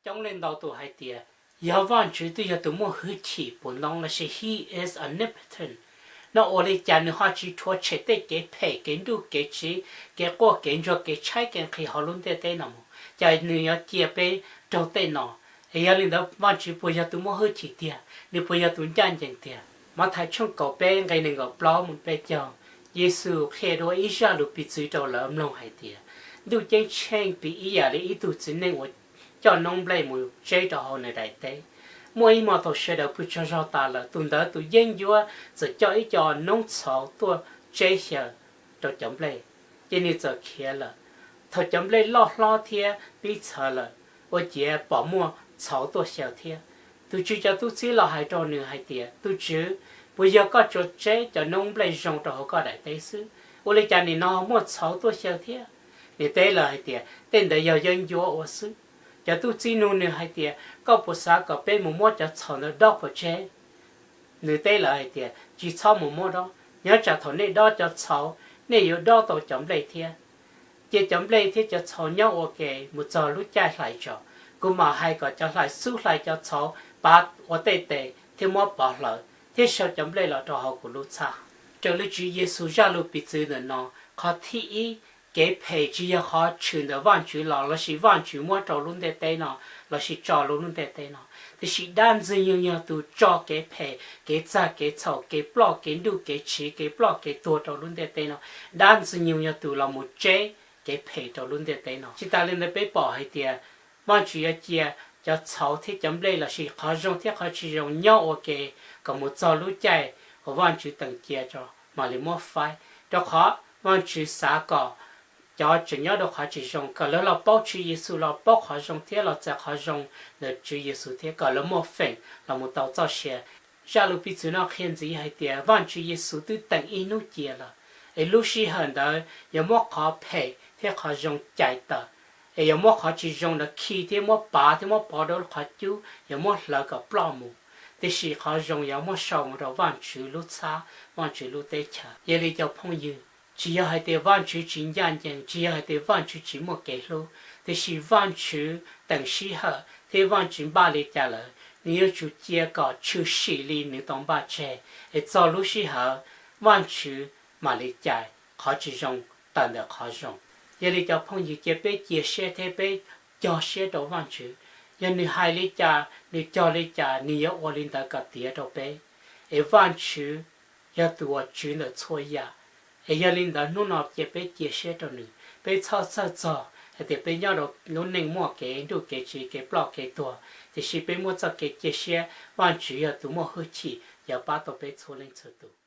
Coob leej ntau tus hais tias yog Vajtswv twb yog tus muaj hwj chim puv ntoob lossis He is omnipotent, no ua li cas nws ho tsis rhuav tshem tej kev phem, kev nruj kev tsiv, kev quaj kev ntsuag, kev tshaib kev nqhis hauv lub ntiaj teb no mus? Cas nws yuav cia peb raug tej no? Es yog li ntawd Vajtswv puas yog tus muaj hwj chim tiag? Nws puas yog tus ncaj ncees tiag? Mathais tshooj kaum peb nqe nees nkaum plaub mus peb caug, Yexus qhia dua ib zaj lus piv txwv rau lawv mloog hais tias, ntuj ceeb tsheej piv ib yam li ib tug txiv neej uas coj noob nplej mus tseb rau hauv nws daim teb. Muaj ib hmo thaum sawv daws pw tsaug zog tas lawm, tus ntawd tus yeeb ncuab txawm coj ib co noob txhauv tuaj tseb xyaw rau cov nplej. Ces nws txawm khiav lawm. Thaum cov nplej loj hlob thiab pib txhawv lawm, ua ciav pom muaj txhauv tuaj xyaw thiab. Tus tswv cov tub txib los hais rau nws hais tias, tus tswv, puas yog koj tsuas tseb cov noob nplej zoo rau hauv koj daim teb xwb? Ua li cas nim no muaj txhauv tuaj xyaw thiab? Nws teb lawv hais tias, tej ntawd yog yeeb ncuab ua xwb. Cov tub txib nug nws hais tias, koj puas xav kom peb mus muab cov txhauv ntawd dob pov tseg? Nws teb lawv hais tias, tsis txhob mus muab dob, nyob tsam thaum nej dob cov txhauv, nej yuav dob tau cov nplej thiab. Cia cov nplej thiab cov txhauv nyob ua ke mus txog lub caij hlais tso, kuv mam hais kom cov hlais xub hlais cov txhauv pav ua tej tes thiab muab pov hlawv thiab sau cov nplej los rau hauv kuv lub txhab. Raws li Tswv Yexus zaj lus piv txwv ntawm no, qhov thib ib, kev phem tsis yog qhov tshwm ntawm Vajtswv los lossis Vajtswv muab rau lub ntiaj teb no lossis tso rau lub ntiaj teb no, tiam sis dab Ntxwg Nyoog yog tus tso kev phem, kev txag kev txhaum, kev ploj kev nruj kev tsiv, kev ploj kev tuag rau lub ntiaj teb no. Dab Ntxwg Nyoog yog tus los mus tseb kev phem rau lub ntiaj teb no. Tsis tas li ntawd peb pom hais tias Vajtswv yuav cia cov txhauv thiab cov nplej lossis qhov zoo thiab qhov tsis zoo nyob ua ke kom mus txog lub caij uas Vajtswv teem cia tso mam li muab faib, rau qhov Vajtswv xav kom cov tseem nyob rau qhov tsis zoo kom lawv los paub Tswv Yexus, los paub qhov zoo thiab los txais qhov zoo ntawm Tswv Yexus thiab kom lawv muaj feem los mus tau txoj sia. Zaj lus piv txwv no qhia ntxiv hais tias Vajtswv Yexus twb teem ib hnub cia lawm, es lub sij hawm ntawd yuav muab qhov phem thiab qhov zoo cais tawm, es yuav muab qhov tsis zoo ntawd khi thiab muab pav thiab muab pov rau lub qhov cub, yuav muab hlawv kom ploj mus, tiam sis qhov zoo yuav muab sau mus rau Vajtswv lub txhab, Vajtswv lub teb chaws. Yog li cov phooj ywg, tsis yog hais tias Vajtswv tsis ncaj ncees, tsis yog hais tias Vajtswv tsis muaj kev hlub, tiam sis Vajtswv teem sij hawm thiab Vajtswv npaj li cas lawm, nws yuav tsum cia kom tshwm sim li nws tau npaj tseg, es txog lub sij hawm Vajtswv mam li cais qhov tsis zoo tawm ntawm qhov zoo. Yog li cov phooj ywg, cia peb cia siab thiab peb cog siab rau Vajtswv. Yog nws hais li cas, nws cog li cas, nws yuav ua li ntawd kom tiav rau peb. Es Vajtswv yog tus uas tswv ntawm txhua yam. Es yog li ntawd hnub no cia peb cia siab rau nws, peb txhob txhawj txog hais tias peb nyob rau lub neej muaj kev nruj kev tsiv, kev ploj kev tuag, tiam sis peb muab txoj kev cia siab Vajtswv yog tus muaj hwj chim yuav pab tau peb txhua leej txhua tus.